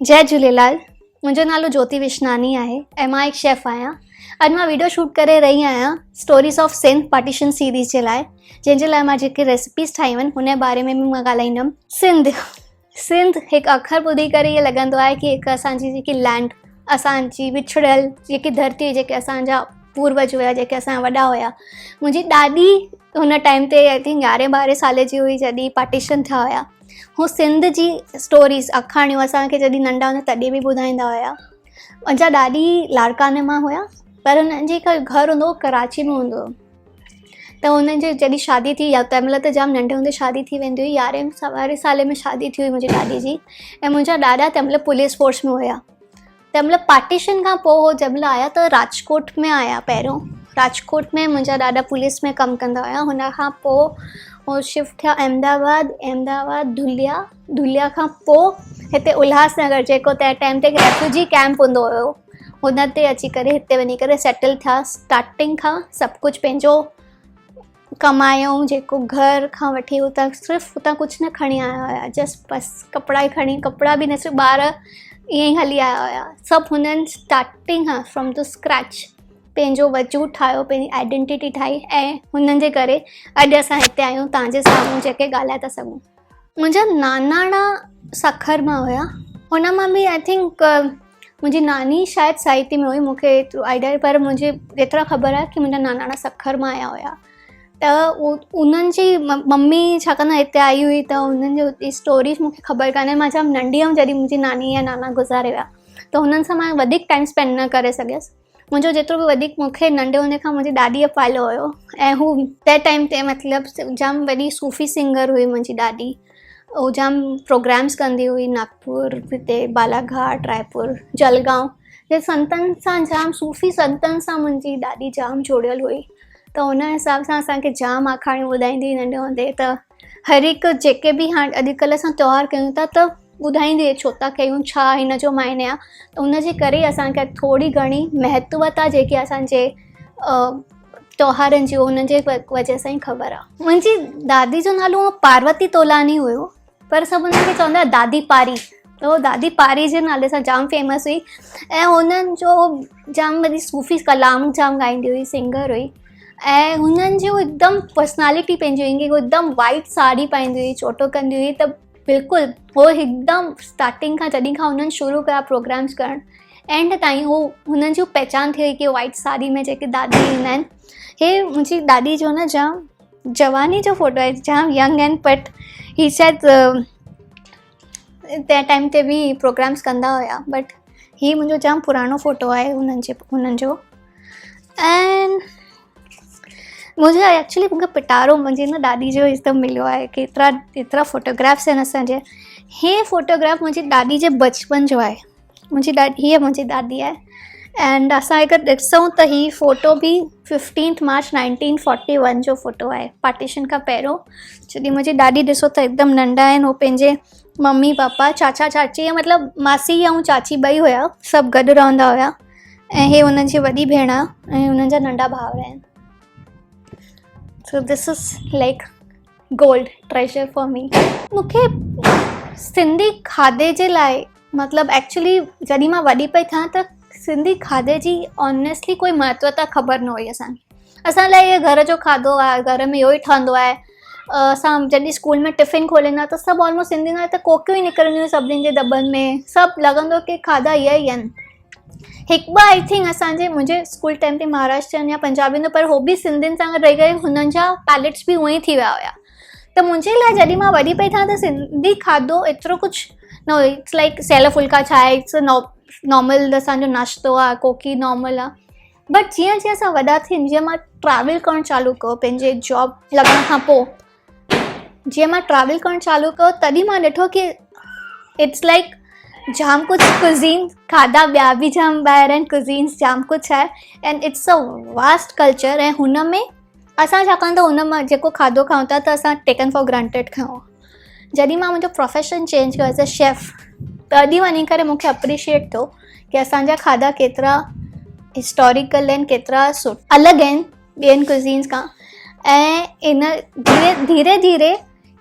جئي جهوليلال منهنجو نالو جوتي وشناني آهي ۽ مان هڪ شيف آهيان. اڄ مان ويڊيو شوٽ ڪري رهي آهيان stories of Sindh partition series جي لاء، جنهن جي لاء مان جيڪي ريسپيز ٺاهيون آهن هن جي باري ۾ به مان ڳالهائيندم. سنڌ، سنڌ هڪ اکر ٻڌي ڪري ائين لڳندو آهي ڪي هڪ اسان جي جيڪي لينڊ، اسان جي وڇڙيل جيڪي ڌرتي هئي، جيڪي اسان جا پوروج هيا، جيڪي اسان جا وڏا هيا. منهنجي ڏاڏي هن ٽائيم تي I think يارهين ٻارهين سالي جي هئي جڏهن پارٽيشن ٿيا هيا. هو سنڌ جي اسٽوريز، آکاڻيون اسان کي جڏهن ننڍا هوندا تڏهن به ٻڌائيندا هيا. منهنجا ڏاڏي لاڙڪاڻي مان هيا پر هنن جي هڪ گهر هوندو هو ڪراچي ۾ هوندو هو. ته هنن جي جڏهن شادي ٿي يا تنهن مهل ته جام ننڍي هوندي شادي ٿي ويندي هئي، يارهين ٻارهين سالي ۾ شادي ٿي هئي منهنجي ڏاڏي جي ۽ منهنجا ڏاڏا تنهن مهل پوليس فورس ۾ هيا. تنهن مهل پارٽيشن کان پوء هو جنهن مهل آيا ته راجڪوٽ ۾ آيا. پهريون راجڪوٽ ۾ منهنجا ڏاڏا پوليس ۾ ڪم ڪندا هيا. هن کان پوء هو شفٽ ٿيا احمد آباد، احمد آباد ڌوليا، ڌوليا کان پوء هتي الهاس نگر جيڪو تنهن ٽائيم تي هڪ ريفيوجي ڪيمپ هوندو هيو هن تي اچي ڪري هتي وڃي ڪري سيٽل ٿيا. اسٽارٽنگ کان سڀ ڪجهه پنهنجو ڪمايائون، جيڪو گهر کان وٺي اتان صرف اتان ڪجهه نه کڻي آيا هيا، جسٽ بس ڪپڙا ئي کڻي، ڪپڙا به نه، صرف ٻار ائين ئي هلي آيا هيا. سڀ هنن اسٽارٽنگ کان فرام the scratch پنهنجو وجود ٺاهيو، پنهنجي آئيڊينٽيٽي ٺاهي ۽ هنن جي ڪري اڄ اسان هتي آهيون توهان جي سامهون جيڪي ڳالهائي ٿا سگهون. منهنجا ناناڻا سکر مان هيا. هن مان به I think منهنجي ناني شايد ساهتي ۾ هئي، مون کي ايترو آئيڊيا ناهي، پر منهنجي ايترا خبر آهي ڪي منهنجا ناناڻا سکر مان آيا هيا. ته انهن جي ممي ڇاڪاڻ ته هتي آئي هئي ته انهن جو اسٽوريز مون کي خبر ڪانهي. مان جام ننڍي هيم جڏهن منهنجي ناني يا نانا گذاري ويا ته هنن سان مان وڌيڪ ٽائيم اسپينڊ نه ڪري سگهيس. منهنجو جيترو به وڌيڪ مون کي ننڍي هوندي کان منهنجي ڏاڏيء پاليو هيو ۽ هو تنهن ٽائيم تي مطلب جام وڏي صوفي سنگر هئي منهنجي ڏاڏي. هو جام پروگرامس ڪندي هئي ناگپور، هتي بالاگهاٽ، رائپور، جلگائون جي سنتن سان جام صوفي سنتن سان منهنجي ڏاڏي جام جڙيل هئي ته ان حساب سان اسان کي جام آکاڻيون ٻڌائيندي هئي ننڍي هوندي. ته هر هڪ جيڪي به هاڻ اڄڪلهه اسان تيوهار ڪيون ٿا ته ٻڌائيندي ڇو ٿا ڪيون، ڇا هن جو معني آ، ته ان جي ڪري ئي اسان کي ٿوري گهڻي مهتوتا جيڪي اسان جي تيوهارن جي انهن جي وجه سان ئي خبر آ. منهنجي دادي جو نالو پاروتي تولاڻي هيو پر سڀ انهن کي چوندا هيا دادي پاري، ته هو دادي پاري جي نالي سان جام فيمس هئي ۽ انهن جو جام وڏي صوفي ڪلام جام ڳائيندي هئي، سنگر هئي ۽ هنن جو هڪدم پرسنالٽي پنهنجي هئي، هڪدم وائيٽ ساڙهي پائيندي هئي، چوٽو ڪندي هئي ته بلڪل هو هڪدم اسٽارٽنگ کان جڏهن کان هنن شروع ڪيا پروگرامس ڪرڻ اينڊ تائين هو هنن جون پهچان ٿي وئي ڪي وائٽ ساڙهي ۾ جيڪي دادي ايندا آهن. هي منهنجي ڏاڏي جو نه جام جواني جو فوٽو آهي، جام ينگ آهن بٽ هي شايد تنهن ٽائيم تي به پروگرامس ڪندا هيا، بٽ هي منهنجو جام پراڻو فوٽو آهي هنن جي هنن جو. ۽ منهنجو ايڪچولي مونکي پٽارو منهنجي نه ڏاڏي جو هڪدم مليو آهي. ڪيترا ايترا فوٽوگرافس آهن اسان جي. هي فوٽوگراف منهنجي ڏاڏي جي بچپن جو آهي. منهنجي ڏاڏي، هيء منهنجي ڏاڏي آهي اينڊ اسان اگر ڏسون ته هي فوٽو به ففٽينٿ مارچ 1941 جو فوٽو آهي، پارٽيشن کان پهريون. جڏهن منهنجي ڏاڏي ڏسو ته هڪدم ننڍا آهن، هو پنهنجي ممي پاپا، چاچا چاچي يا مطلب ماسي ۽ چاچي ٻئي هيا، سڀ گڏ رهندا هيا ۽ هي هنن جي وڏي ڀيڻ آهي ۽ هنن جا ننڍا ڀائر آهن. So this is like gold treasure for me. مون کي سنڌي کاڌي جي لاء مطلب ايڪچولي جڏهن مان وڏي پئي ٿيان ته سنڌي کاڌي جي آنيسٽلي ڪوئي مهتوتا خبر نه هئي اسان کي. اسان لاء اهو گهر جو کاڌو آهي، گهر ۾ اهو ئي ٺهندو آهي. اسان جڏهن اسڪول ۾ ٽفن کوليندا ته سڀ آلموسٽ سنڌي نه ته ڪوڪيون ئي نڪرنديون هيون سڀني جي دٻن ۾، سڀ لڳندو ڪي کاڌا اهي ئي آهن. هڪ ٻه I think اسان جي منهنجي اسڪول ٽائيم تي مهاراشٽرين يا پنجابي هوندا پر هو به سنڌين سان گڏ رهي ڪري هنن جا پيلٽس به اونئن ئي ٿي ويا هيا. ته منهنجي لاء جڏهن مان وڏي پئي ٿيان ته سنڌي کاڌو ايترو ڪجهه نه هيو. It's like cell ڦلڪا ڇا آهي، it's normal اسان جو ناشتو آهي، ڪوڪي نارمل آهي. بٽ جيئن جيئن اسان وڏا ٿيم، جيئن مان ٽريول ڪرڻ چالو ڪيو پنهنجي جاب لڳڻ کان پوء، جيئن مان ٽريول ڪرڻ چالو ڪيو تڏهن مان ڏٺو ڪي it's like جام ڪجهه ڪزين کاڌا ٻيا به جام ٻاهر آهن، ڪزينس جام ڪجهه آهي and it's a vast culture. ۽ هن ۾ اسان ڇاڪاڻ ته هن مان جيڪو کاڌو کائون ٿا ته اسان ٽيڪن فار گرانٽيڊ کائون. جڏهن مان منهنجو پروفيشن چينج ڪيو ايز اي شيف تڏهن وڃي ڪري مونکي اپريشيئيٽ ٿيو ڪي اسان جا کاڌا ڪيترا هسٽاريڪل آهن، ڪيترا الڳ آهن ٻين ڪزينس کان. ۽ ان ڌيري ڌيري ڌيري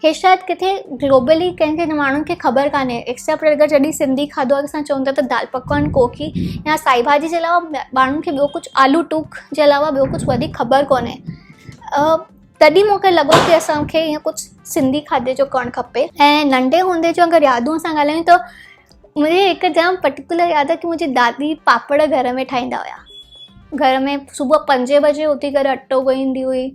هي شايد ڪٿي گلوبلي ڪنهن کي ماڻهن کي خبر ڪانهي ايڪسيپٽ اگر جڏهن سنڌي کاڌو اسان چئون ٿا ته دال پڪوان ڪوڪي يا سائي ڀاڄي جي علاوه ماڻهن کي ٻيو ڪجهه آلو ٽوڪ جي علاوه ٻيو ڪجهه وڌيڪ خبر ڪونهي تڏهن مون کي لڳو ڪي اسان کي ائين ڪجهه سنڌي کاڌي جو ڪرڻ کپي ۽ ننڍي هوندي جو اگر يادون اسان ڳالهايون ته منهنجي هڪ جام پرٽيڪولر ياد آهي ڪي منهنجي دادي پاپڙ گهر ۾ ٺاهيندا هيا گهر ۾ صبح پنجين بجي اٿي ڪري اٽو ڳوهيندي هئي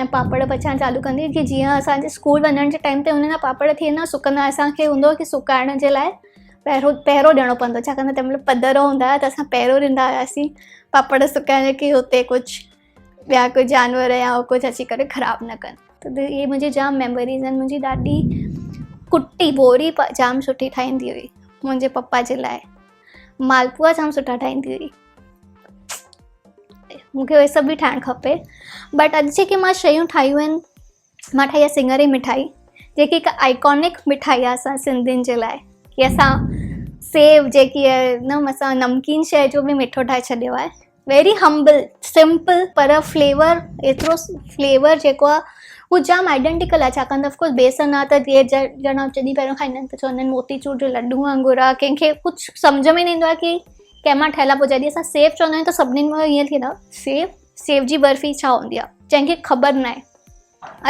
۽ پاپڙ پچائڻ چالو ڪندي هئي ڪي جيئن اسانجي اسڪول وڃڻ جي ٽائيم تي هن جا پاپڙ ٿي ويندا سڪندا اسان کي هوندو هو ڪي سڪائڻ جي لاءِ پهرو پهرو ڏيڻو پوندو ڇاڪاڻ ته تنهن مهل پڌر هوندا هئا ته اسان پهرو ڏيندا هئاسين پاپڙ سڪائڻ ڪي هتي ڪجهه ٻيا ڪوئي جانور يا ڪجهه اچي ڪري خراب نه ڪن ته اهي منهنجي جام ميموريز آهن منهنجي ڏاڏي ڪٽي ڀوري جام سٺي ٺاهيندي هئي منهنجي پپا جي لاءِ مالپوا جام سٺا ٺاهيندي هئي مون کي اهي سڀ به ٺاهڻ کپي بٽ اڄ جيڪي مان شيون ٺاهيون آهن مان ٺاهي آهي سڱر جي مٺائي جيڪي هڪ آئڪونڪ مٺائي آهي اسان سنڌين جي لاءِ ڪي اسان سيو جيڪي آهي نه اسان نمڪين شيءِ جو به مٺو ٺاهي ڇڏيو آهي ويري همبل سمپل پر فليور ايترو فليور جيڪو آهي هو جام آئيڊينٽيڪل آهي ڇاڪاڻ ته آف ڪورس بيسن آهي ته ڄڻا جڏهن پهريون کائيندا آهن ته چوندا آهن موتي چور جو لڏون وانگر آهي ڪنهن کي ڪجهه سمجهه ۾ نه ايندو آهي ڪي ڪنهن مان ٺهيل آهي پوءِ جڏهن اسان سيو چوندا آهيون ته سڀني ۾ ائين ٿيندو آهي سيو سيو جي برفي ڇا هوندي آهي جنهن کي خبر نه آهي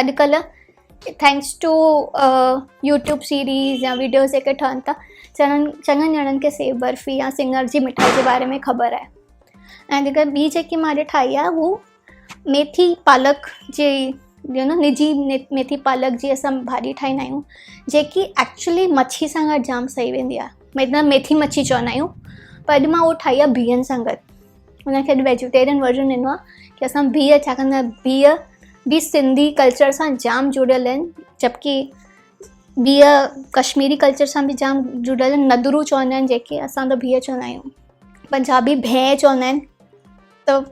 اڄڪلهه thanks two YouTube series يا وڊيوز جيڪي ٺهن ٿا چڱن چڱن ڄڻن کي سيو برفي يا سڱر جي مٺائي جي باري ۾ خبر آهي ۽ جيڪا ٻي جيڪي مان اڄ ٺاهي آهي هو ميٿي پالڪ جي يو نو نجي ميٿي پالڪ جي اسان ڀاڄي ٺاهيندا آهيون جيڪي ايڪچولي مڇي سان گڏ جام صحيح ويندي آهي مطلب ميٿي مڇي چوندا آهيون پر اڄ مان اهو ٺاهي آهي بيهن سان گڏ هن کي اڄ ويجيٽيرين ورجن ڏنو آهي ڪي اسان بيهه ڇاڪاڻ ته بيهه به سنڌي ڪلچر سان جام جڙيل آهن جبڪه بيهه ڪشميري ڪلچر سان به جام جڙيل آهن ندرو چوندا آهن جيڪي اسان ته بيهه چوندا آهيون پنجابي ڀينء چوندا آهن ته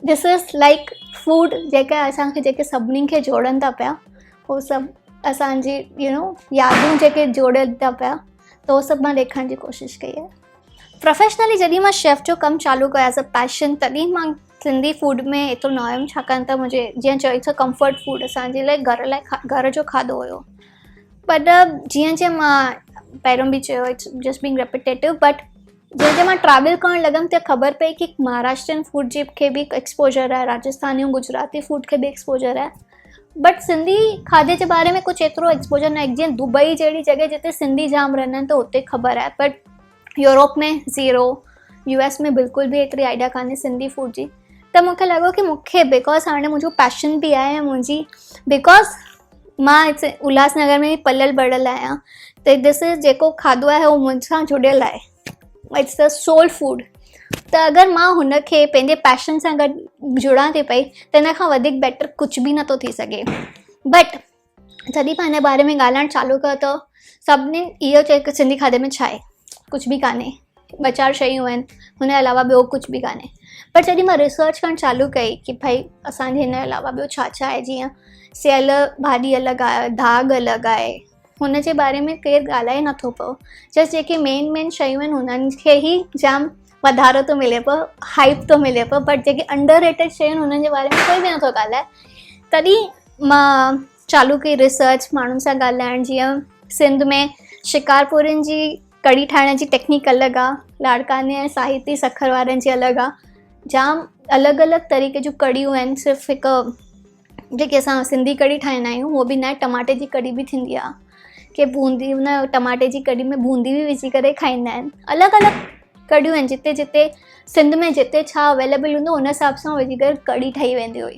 دس از لائڪ فوڊ جيڪا اسانکي جيڪي سڀني کي جوڙن ٿا پيا هو سڀ اسانجي يو نو يادون جيڪي جوڙن ٿا پيا ته هو سڀ مان ڏيکارڻ جي ڪوشش ڪئي آهي پروفيشنلي جڏهن مان شيف جو ڪم چالو ڪيو ايز اي پيشن تڏهن مان سنڌي فوڊ ۾ ايترو نه هيم ڇاڪاڻ ته منهنجي جيئن چيو it's comfort food اسانجي لاءِ گهر لاءِ گهر جو کاڌو هيو پر جيئن جيئن مان پهريون به چيو it's just being repetitive but جيئن جيئن مان ٽريول ڪرڻ لڳم ته خبر پئي ڪي مهاراشٽرين فوڊ جي کي به ايڪسپوجر آهي راجسٿاني ۽ گجراتي فوڊ کي به ايڪسپوجر آهي بٽ سنڌي کاڌي جي باري ۾ ڪجهه ايترو ايڪسپوجر نه آهي جيئن دبئي جهڙي جڳهه جتي سنڌي جام رهندا آهن ته اتي خبر آهي بٽ يورپ ۾ زيرو يو ايس ۾ بلڪل به ايتري آئيڊيا ڪانهي سنڌي فوڊ جي ته مونکي لڳو ڪي مونکي because هاڻي منهنجو پيشن به آهي منهنجي because مان الهاس نگر ۾ پليل بڙهيل آهيان ته دس از جيڪو کاڌو آهي اهو مون سان جڙيل آهي it's a soul food ته اگر مان هن کي پنهنجي پيشن سان گڏ جڙان ٿي پئي ته هن کان وڌيڪ بيٽر ڪجهه به نٿو ٿي سگهي بٽ جڏهن مان هن باري ۾ ڳالهائڻ چالو ڪيو ته سڀني اهو چيو ڪه سنڌي کاڌي ۾ ڇا آهي ڪجهه به ڪانهي ٻه چار شيون آهن هن جي علاوه ٻيو ڪجهه به ڪانهي پر جڏهن مان ريسرچ ڪرڻ چالو ڪئي ڪه ڀئي اسانجي هن جي علاوه ٻيو ڇا ڇا آهي جيئن سيئل ڀاڄي الڳ آهي داغ الڳ آهي هن جي باري ۾ ڪير ڳالهائي نٿو پيو جسٽ جيڪي مين مين شيون آهن هنن کي ئي جام واڌارو ٿو ملي پيو هائپ ٿو ملي پيو بٽ جيڪي انڊر ريٽيڊ شيون آهن هنن جي باري ۾ ڪوئي به نٿو ڳالهائي تڏهن مان چالو ڪئي ريسرچ ماڻهن سان ڳالهائڻ جيئن سنڌ ۾ شڪارپورين جي ڪڙهي ٺاهڻ جي ٽيڪنيڪ الڳ آهي لاڙڪاڻي ۽ ساهتي سکر وارن جي الڳ آهي جام الڳ الڳ طريقي جون ڪڙهيون آهن صرف هڪ جيڪي اسان سنڌي ڪڙهي ٺاهيندا آهيون اهو به نه آهي ٽماٽي جي ڪڙهي به ٿيندي آهي ڪي بوندي ان ٽماٽي جي ڪڙهي ۾ بوندي به وجهي ڪري کائيندا آهن الڳ الڳ ڪڙهيون آهن جتي جتي سنڌ ۾ جتي ڇا اويليبل هوندو ان حساب سان وجهي ڪري ڪڙهي ٺهي ويندي هئي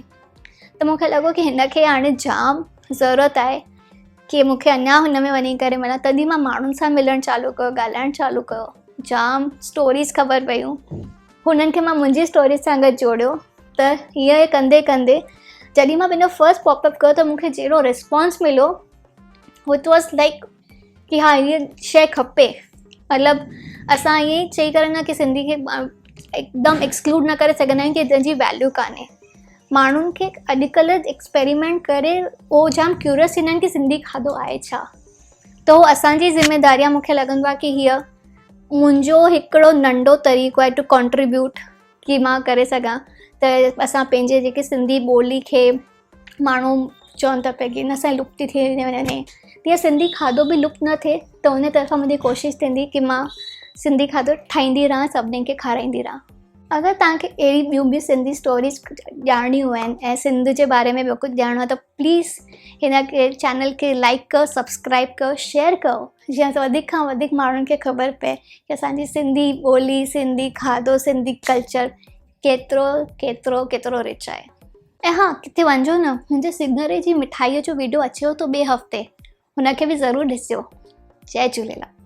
ته مونکي لڳو ڪي هن کي هاڻي جام ضرورت آهي ڪي مونکي اڃا هن ۾ وڃي ڪري ملان تڏهن مان ماڻهن سان ملڻ چالو ڪيو ڳالهائڻ چالو ڪيو جام اسٽوريز خبر پيون هنن کي مان منهنجي اسٽوري سان گڏ جوڙيو ته هيئن ڪندي ڪندي جڏهن مان پنهنجو فرسٽ پاپ اپ ڪيو ته مون کي جهڙو رسپانس مليو it was like ڪي ها هيء شيءِ کپي مطلب اسان ائين ئي چئي ڪري نه ڪي سنڌي کي هڪدم ايڪسڪلوڊ نه ڪري سگهندا آهيون ڪي هن جي ويليو ڪانهي ماڻهن کي اڄڪلهه ايڪسپيريمينٽ ڪري اهو جام ڪيوريس ٿيندا آهن ڪي سنڌي کاڌو آهي ڇا ته هو اسانجي ذميداري آهي مون کي لڳندو آهي ڪي هيء منهنجو هڪڙو ننڍو طريقو آهي ٽو ڪنٽريبيوٽ ڪي مان ڪري سگهان ته اسان پنهنجي جيڪي سنڌي ٻولي کي ماڻهو چون ٿا پيا ڪي ان سان لپت ٿي وڃي تيئن سنڌي کاڌو به لپت نه ٿئي ته ان طرفان منهنجي ڪوشش ٿيندي ڪي مان سنڌي کاڌو ٺاهيندي رهان سڀني کي کارائيندي رهان. اگر توهان کي اهڙي ٻيون به سنڌي اسٽوريز ڄاڻڻيون آهن ۽ سنڌ جي باري ۾ ٻيو ڪجهه ڄاڻڻو آهي ته پليز هن کي چينل کي لائڪ ڪيو سبسڪرائب ڪيو شيئر ڪيو جيئن ته وڌيڪ کان وڌيڪ ماڻهن کي خبر پئي ڪي اسانجي سنڌي ٻولي سنڌي کاڌو سنڌي ڪلچر ڪيترو ڪيترو ڪيترو رچ آهي ۽ ها ڪٿي وڃجو نه منهنجي سنگهري جي مٺائي جو ويڊيو اچيو ٿو ٻئي هفتي هن کي به ضرور ڏسجو جئي جهوليلال.